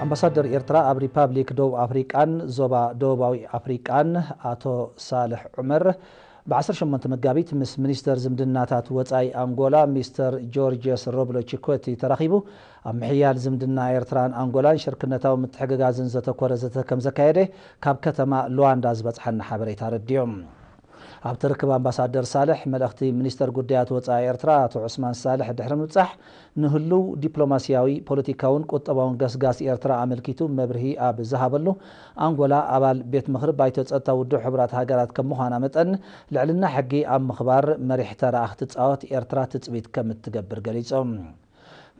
ኣምባሳደር ኤርትራ ኣብ ሪፓብሊክ ደቡብ ኣፍሪቃን ዞባ ደቡባዊ ኣፍሪቃን ኣቶ ሳልሕ ዑመር ብ ዓሰርተ ሸሞንተ መጋቢት ምስ ሚኒስተር ዝምድናታት ወጻኢ ኣንጎላ ሚስተር ጆርጅስ ሮብሎ ቺኮቲ ተራኺቡ ኣብ ምሕያል ዝምድና ኤርትራን ኣንጎላን ሽርክነታዊ ምትሕግጋዝን ዘተኮረ ዘተ ከም ዘካየደ ካብ ከተማ ሉዋንዳ ዝበጽሓና ሓበሬታ ኣረዲኡ። ኣብቲ ርክብ ኣምባሳደር ሳልሕ መልእኽቲ ሚኒስተር ጉዳያት ወጻኢ ኤርትራ ኣቶ ዑስማን ሳልሕ ድሕሪ ምብጻሕ ንህሉው ዲፕሎማስያዊ፣ ፖለቲካውን ቁጠባውን ገስጋስ ኤርትራ ኣመልኪቱ መብርሂ ኣብ ዝሃበሉ፣ ኣንጎላ ኣባል ቤት ምኽሪ ባይቶ ጸጥታ ውድብ ሕቡራት ሃገራት ከም ምዃና መጠን ልዕልና ሕጊ ኣብ ምኽባር መሪሕ ተራ ክትጻወት ኤርትራ ትጽቢት ከም እትገብር ገሊጾም።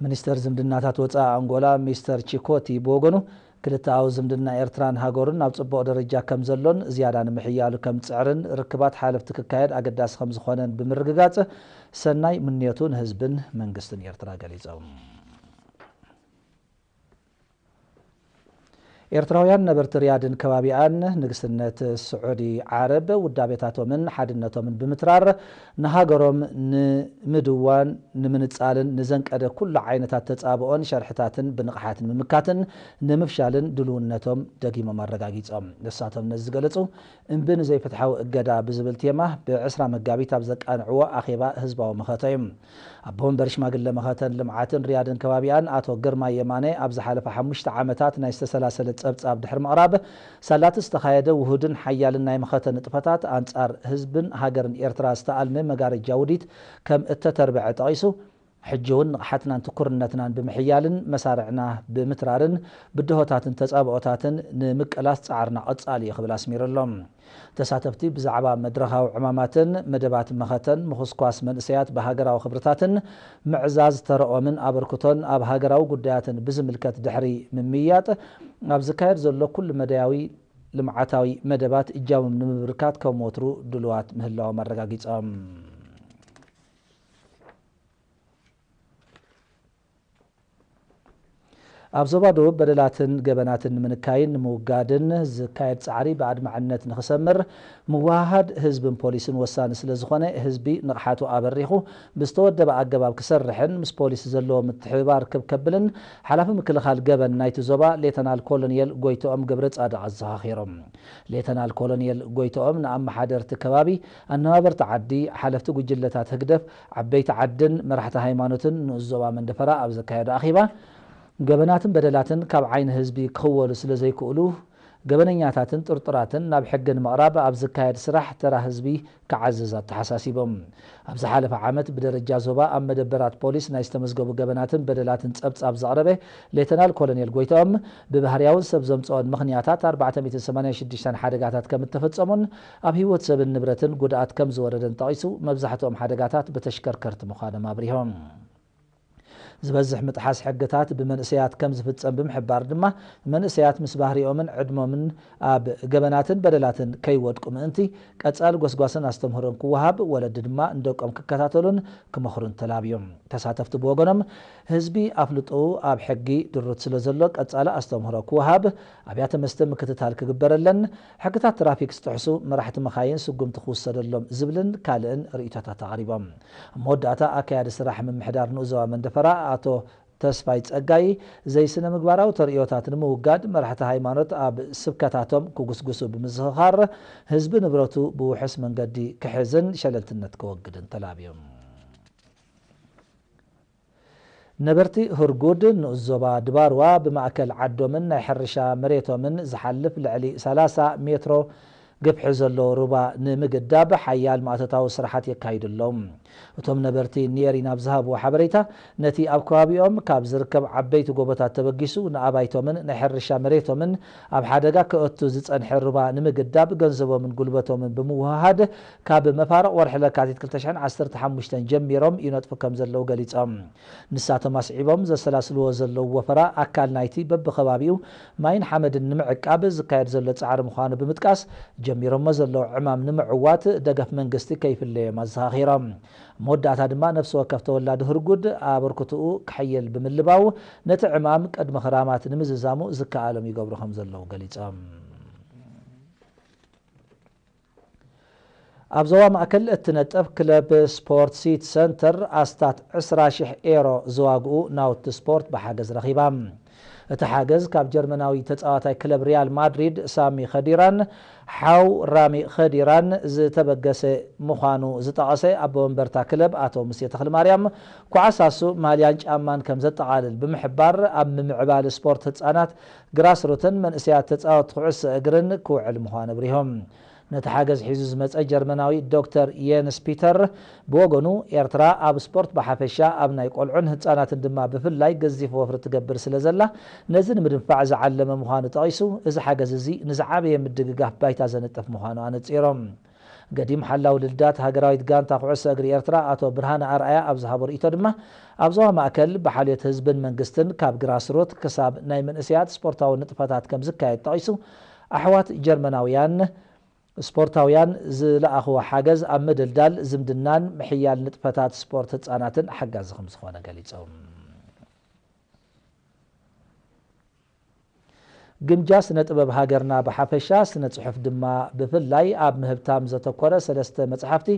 ሚኒስተር ዝምድናታት ወጻኢ ኣንጎላ ሚስተር ቺኮቲ ብወገኑ ክልተኣዊ ዝምድና ኤርትራን ሃገሩን ናብ ጽቡቕ ደረጃ ከም ዘሎን ዝያዳ ንምሕያሉ ከም ዝጽዕርን ርክባት ሓለፍቲ ክካየድ ኣገዳሲ ከም ዝኾነን ብምርግጋጽ ሰናይ ምንዮቱ ንህዝብን መንግስትን ኤርትራ ገሊጾም። ኤርትራውያን ነበርቲ ሪያድን ከባቢኣን ንግስነት ስዑዲ ዓረብ ውዳቤታቶምን ሓድነቶምን ብምትራር ንሃገሮም ንምድዋን ንምንጻልን ንዘንቀደ ኩሉ ዓይነታት ተጻብኦን ሸርሕታትን ብንቕሓት ንምምካትን ንምፍሻልን ድልውነቶም ደጊሞም ኣረጋጊጾም። ንሳቶም ነዚ ዝገለጹ እምቢ ንዘይፍትሓዊ እገዳ ብዝብል ቴማ ብ ዕስራ መጋቢት ኣብ ዘቃንዕዎ ኣኼባ ህዝባዊ መኸተ እዩ። ኣቦ መንበር ሽማግለ መኸተን ልምዓትን ሪያድን ከባቢኣን ኣቶ ግርማ የማነ ኣብ ዝሓለፈ ሓሙሽተ ዓመታት ናይ ዝተሰላሰለ ጸብጻብ ድሕሪ ምቕራብ ሳላቲ ዝተኻየደ ውሁድን ሓያልን ናይ መኸተ ንጥፈታት ኣንጻር ህዝብን ሃገርን ኤርትራ ዝተኣልመ መጋረጃ ውዲት ከም እተተርበዐ ጠቒሱ፣ ሕጂ እውን ንቕሓትናን ትኩርነትናን ብምሕያልን መሳርዕና ብምትራርን ብድሆታትን ተጻብኦታትን ንምቅላስ ጻዕርና ቀጻሊ እዩ ክብል ኣስሚሩ ኣሎ። ተሳተፍቲ ብዛዕባ መድረኻዊ ዕማማትን መደባት መኸተን ምኹስኳስ መንእሰያት ብሃገራዊ ክብርታትን ምዕዛዝ ተረኦምን ኣበርክቶን ኣብ ሃገራዊ ጉዳያትን ብዝምልከት ድሕሪ ምምይያጥ ኣብ ዝካየድ ዘሎ ኩሉ መዳያዊ ልምዓታዊ መደባት እጃሞም ንምብርካት ከም ወትሩ ድሉዋት ምህላዎም ኣረጋጊጾም። ኣብ ዞባ ደቡብ በደላትን ገበናትን ንምንካይን ንምውጋድን ዝካየድ ጻዕሪ ብኣድማዕነት ንኽሰምር ምውሃሃድ ህዝብን ፖሊስን ወሳኒ ስለ ዝኾነ ህዝቢ ንቕሓቱ ኣበሪኹ ብዝተወደበ ኣገባብ ክሰርሕን ምስ ፖሊስ ዘለዎ ምትሕብባር ክብ ከብልን ሓላፊ ምክልኻል ገበን ናይቲ ዞባ ሌተናል ኮሎኔል ጎይትኦም ገብረ ጻድቕ ኣዘኻኺሮም። ሌተናል ኮሎኔል ጎይትኦም ንኣመሓደርቲ ከባቢ፣ ኣነባበርቲ ዓዲ፣ ሓለፍቲ ጉጅለታት ህግደፍ፣ ዓበይቲ ዓድን መራሕቲ ሃይማኖትን ንኡስ ዞባ መንደፈራ ኣብ ዘካየዶ ኣኼባ፣ ገበናትን በደላትን ካብ ዓይኒ ህዝቢ ክኽወሉ ስለ ዘይክእሉ፣ ገበነኛታትን ጥርጡራትን ናብ ሕጊ ንምቕራብ ኣብ ዝካየድ ስራሕ ተራ ህዝቢ ክዓዝዝ ኣተሓሳሲቦም። ኣብ ዝሓለፈ ዓመት ብደረጃ ዞባ ኣብ መደበራት ፖሊስ ናይ ዝተመዝገቡ ገበናትን በደላትን ጸብጻብ ዘቕረበ ሌተናል ኮሎኔል ጎይትኦም፣ ብባህርያውን ሰብ ዘምጽኦን ምኽንያታት ኣርባዕተ ሚእትን ሰማንያን ሽዱሽተን ሓደጋታት ከም እተፈጸሙን ኣብ ህይወት ሰብን ንብረትን ጉድኣት ከም ዝወረደን ጠቒሱ፣ መብዛሕትኦም ሓደጋታት ብተሽከርከርቲ ምዃኖም ኣብሪሆም። ዝበዝሕ ምጥሓስ ሕግታት ብመንእሰያት ከም ዝፍጸም ብምሕባር ድማ፣ መንእሰያት ምስ ባህሪኦምን ዕድሞምን ኣብ ገበናትን በደላትን ከይወድቁ ምእንቲ፣ ቀጻሊ ጎስጓስን ኣስተምህሮን ክወሃብ፣ ወለዲ ድማ ንደቆም ክከታተሉን ክመኽሩን ተላብዮም። ተሳተፍቲ ብወገኖም፣ ህዝቢ ኣፍልጦኡ ኣብ ሕጊ ድሩት ስለ ዘሎ፣ ቀጻሊ ኣስተምህሮ ክወሃብ፣ ኣብያተ መስተ ምክትታል ክግበረለን፣ ሕግታት ትራፊክ ዝጥሕሱ መራሕቲ መኻይን ስጉምቲ ክውሰደሎም ዝብልን ካልእን ርእይቶታት ኣቕሪቦም። ኣብ መወዳእታ ኣካያዲ ስራሕ ምምሕዳር ንኡስ ዞባ መንደፈራ ኣቶ ተስፋይ ጸጋይ፣ ዘይስነ ምግባራዊ ተርእዮታት ንምውጋድ መራሕቲ ሃይማኖት ኣብ ስብከታቶም ክጉስጉሱ ብምዝኽኻር፣ ህዝቢ ንብረቱ ብውሑስ መንገዲ ክሕዝን ሸለልትነት ከወግድን ተላብዮም። ነበርቲ ህርጉድ ንኡስ ዞባ ድባርዋ ብማእከል ዓዶምን ናይ ሕርሻ መሬቶምን ዝሓልፍ ልዕሊ ሰላሳ ሜትሮ ግፍሒ ዘለዎ ሩባ ንምግዳብ ሓያል ማእቶታዊ ስራሓት የካይዱ ኣለዉ። እቶም ነበርቲ ንየሪን ኣብ ዝሃብዎ ሓበሬታ፣ ነቲ ኣብ ከባቢኦም ካብ ዝርከብ ዓበይቲ ጎቦታት ተበጊሱ ንኣባይቶምን ናይ ሕርሻ መሬቶምን ኣብ ሓደጋ ከእቱ ዝጸንሐ ሩባ ንምግዳብ ገንዘቦምን ጉልበቶምን ብምውህሃድ ካብ መፋርቕ ወርሒ ለካቲት ክልተ ሽሕን ዓሰርተ ሓሙሽተን ጀሚሮም ይነጥፉ ከም ዘለዉ ገሊጾም። ንሳቶም ኣስዒቦም ዘሰላስልዎ ዘለዉ ወፈራ ኣካል ናይቲ በብኸባቢኡ ማይን ሓመድን ንምዕቃብ ዝካየድ ዘሎ ጻዕሪ ምዃኑ ብምጥቃስ፣ ጀሚሮሞ ዘለዉ ዕማም ንምዕዋት ደገፍ መንግስቲ ከይፍለዮም ኣዘኻኺሮም። መወዳእታ ድማ ነፍሲ ወከፍ ተወላዲ ህርጉድ ኣበርክትኡ ክሕይል ብምልባው፣ ነቲ ዕማም ቅድሚ ክራማት ንምዝዛሙ ዝከኣሎም ይገብሩ ከም ዘለዉ ገሊጾም። ኣብ ዞባ ማእከል እትነጥፍ ክለብ ስፖርት ሲቲ ሰንተር ኣስታት ዕስራ ሽሕ ኤሮ ዝዋግኡ ናውቲ ስፖርት ብሓገዝ ረኺባ። እቲ ሓገዝ ካብ ጀርመናዊ ተጻዋታይ ክለብ ሪያል ማድሪድ ሳሚ ኸዲራን ሓው ራሚ ኸዲራን ዝተበገሰ ምዃኑ ዝጠቐሰ ኣቦ መንበርታ ክለብ ኣቶ ሙሴ ተኽልማርያም፣ ኩዓሳሱ ማልያን ጫማን ከም ዘጠቓልል ብምሕባር፣ ኣብ ምምዕባል ስፖርት ህጻናት ግራስሩትን መንእሰያት ተጻወትቲ ኩዕሶ እግርን ክውዕል ምዃኑ ኣብሪሆም። ነቲ ሓገዝ ሒዙ ዝመጸ ጀርመናዊ ዶክተር የንስ ፒተር ብወገኑ፣ ኤርትራ ኣብ ስፖርት ብሓፈሻ፣ ኣብ ናይ ቆልዑን ህጻናትን ድማ ብፍላይ ገዚፍ ወፍሪ ትገብር ስለ ዘላ፣ ነዚ ንምድንፋዕ ዝዓለመ ምዃኑ ጠቒሱ፣ እዚ ሓገዝ እዚ ንዝዓበየ ምድግጋፍ ባይታ ዘንጥፍ ምዃኑ ኣነጺሮም። ገዲም ሓላው ልዳት ሃገራዊት ጋንታ ኩዕሶ እግሪ ኤርትራ ኣቶ ብርሃነ ኣርኣያ ኣብ ዝሃቦ ርእይቶ ድማ፣ ኣብ ዞባ ማእከል ብሓልዮት ህዝብን መንግስትን ካብ ግራስሩት ክሳብ ናይ መንእሰያት ስፖርታዊ ንጥፈታት ከም ዝካየድ ጠቒሱ፣ ኣሕዋት ጀርመናውያን ስፖርታውያን ዝለኣኽዎ ሓገዝ ኣብ ምድልዳል ዝምድናን ምሕያል ንጥፈታት ስፖርት ህጻናትን ሓጋዚ ከም ዝኾነ ገሊጾም። ግምጃ ስነ ጥበብ ሃገርና ብሓፈሻ፣ ስነ ጽሑፍ ድማ ብፍላይ ኣብ ምህብታም ዘተኮረ ሰለስተ መጽሓፍቲ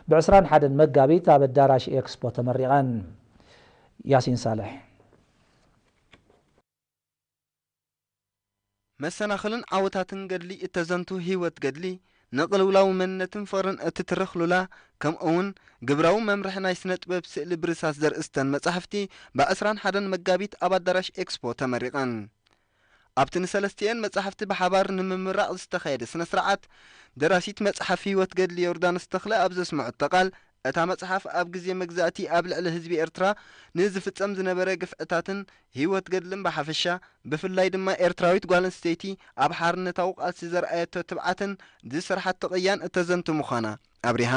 ብ ዕስራን ሓደን መጋቢት ኣብ ኣዳራሽ ኤክስፖ ተመሪቐን። ያሲን ሳልሕ። መሰናኽልን ዓወታትን ገድሊ እተዘንቱ ህይወት ገድሊ፣ ንቕልውላው መንነትን ፍቕርን እትትርኽ ሉላ፣ ከምኡውን ግብራዊ መምርሒ ናይ ስነ ጥበብ ስእሊ ብርሳስ ዘርእስተን መጻሕፍቲ ብ ዕስራን ሓደን መጋቢት ኣብ ኣዳራሽ ኤክስፖ ተመሪቐን። ኣብቲ ንሰለስቲኤን መጻሕፍቲ ብሓባር ንምምራቕ ዝተኻየደ ስነ ስርዓት፣ ደራሲት መጽሓፍ ህይወት ገድሊ ዮርዳኖስ ተኽለ ኣብ ዘስምዐቶ ቃል፣ እታ መጽሓፍ ኣብ ግዜ መግዛእቲ ኣብ ልዕሊ ህዝቢ ኤርትራ ንዝፍጸም ዝነበረ ግፍዕታትን ህይወት ገድልን ብሓፈሻ፣ ብፍላይ ድማ ኤርትራዊት ጓል ኣንስተይቲ ኣብ ሓርነታዊ ቃልሲ ዘርኣየቶ ትብዓትን ዝሰርሓቶ ቅያን እተዘንቱ ምዃና ኣብሪሃ።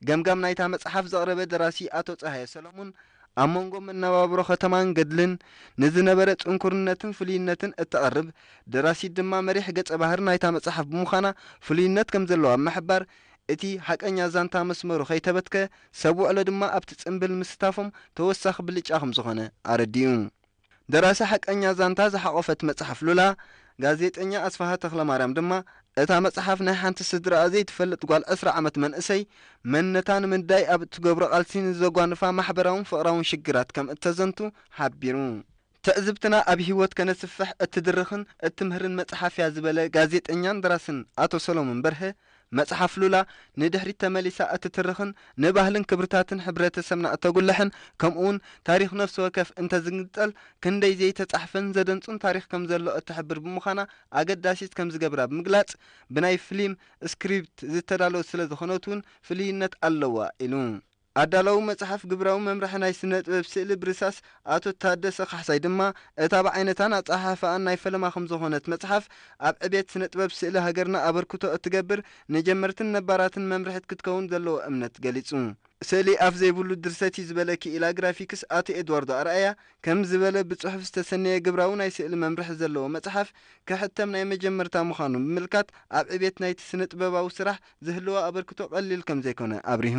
ገምጋም ናይታ መጽሓፍ ዘቕረበ ደራሲ ኣቶ ጸሃየ ሰለሙን፣ ኣብ መንጎ መነባብሮ ከተማን ገድልን ንዝነበረ ጽንኩርነትን ፍሉይነትን እተቕርብ ደራሲት ድማ መሪሕ ገጸ ባህሪ ናይታ መጽሓፍ ብምዃና ፍሉይነት ከም ዘለዋ ብምሕባር፣ እቲ ሓቀኛ ዛንታ መስመሩ ከይተበትከ፣ ሰብ ውዕሎ ድማ ኣብቲ ጽምብል ምስታፎም ተወሳኺ ብልጫ ከም ዝኾነ ኣረዲኡ። ደራሲ ሓቀኛ ዛንታ ዝሓቖፈት መጽሓፍ ሉላ፣ ጋዜጠኛ ኣስፍሃ ተኽለማርያም ድማ፣ እታ መጽሓፍ ናይ ሓንቲ ስድራኣ ዘይትፈልጥ ጓል ዕስራ ዓመት መንእሰይ መንነታ ንምንዳይ ኣብ እትገብሮ ቃልሲ ንዘጓንፋ ማሕበራውን ፍቕራውን ሽግራት ከም እተዘንቱ ሓቢሩ። ትዕዝብትና ኣብ ህይወት ከነስፍሕ እትድርኽን እትምህርን መጽሓፍ እያ ዝበለ ጋዜጠኛን ደራስን ኣቶ ሰሎሞን በርሀ፣ መጽሓፍ ሉላ ንድሕሪት ተመሊሳ እትትርኽን ንባህልን ክብርታትን ሕብረተሰብና እተጉልሕን ከምኡውን ታሪኽ ነፍሲ ወከፍ እንተዝግንጸል ክንደይ ዘይተጻሕፈን ዘደንጹን ታሪኽ ከም ዘሎ እትሕብር ብምዃና ኣገዳሲት ከም ዝገብራ ብምግላጽ፣ ብናይ ፍሊም ስክሪፕት ዝተዳለወት ስለ ዝኾነት እውን ፍልይነት ኣለዋ ኢሉ። ኣዳላዊ መጽሓፍ ግብራዊ መምርሒ ናይ ስነ ጥበብ ስእሊ ብርሳስ ኣቶ ታደሰ ካሕሳይ ድማ፣ እታ ብዓይነታን ኣጸሓሕፋኣን ናይ ፈለማ ከም ዝኾነት መጽሓፍ፣ ኣብ ዕቤት ስነ ጥበብ ስእሊ ሃገርና ኣበርክቶ እትገብር ንጀመርትን ነባራትን መምርሒት ክትከውን ዘለዎ እምነት ገሊጹ። ስእሊ ኣፍ ዘይብሉ ድርሰት እዩ ዝበለ ክኢላ ግራፊክስ ኣቶ ኤድዋርዶ ኣርኣያ፣ ከም ዝበለ ብጽሑፍ ዝተሰነየ ግብራዊ ናይ ስእሊ መምርሒ ዘለዎ መጽሓፍ ክሕተም ናይ መጀመርታ ምዃኑ ብምምልካት፣ ኣብ ዕቤት ናይቲ ስነ ጥበባዊ ስራሕ ዝህልዎ ኣበርክቶ ቀሊል ከም ዘይኮነ ኣብሪሁ።